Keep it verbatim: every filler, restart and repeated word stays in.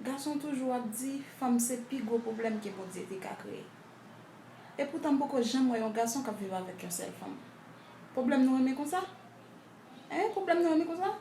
Gason toujou ap di fanm se pi gwo pwoblèm ke Bondye te ka kreye. Epoutan m poko janm wè yon gason k ap viv avèk yon sèl fanm. Pwoblèm nou renmen konsa? Hein, pwoblèm nou renmen konsa?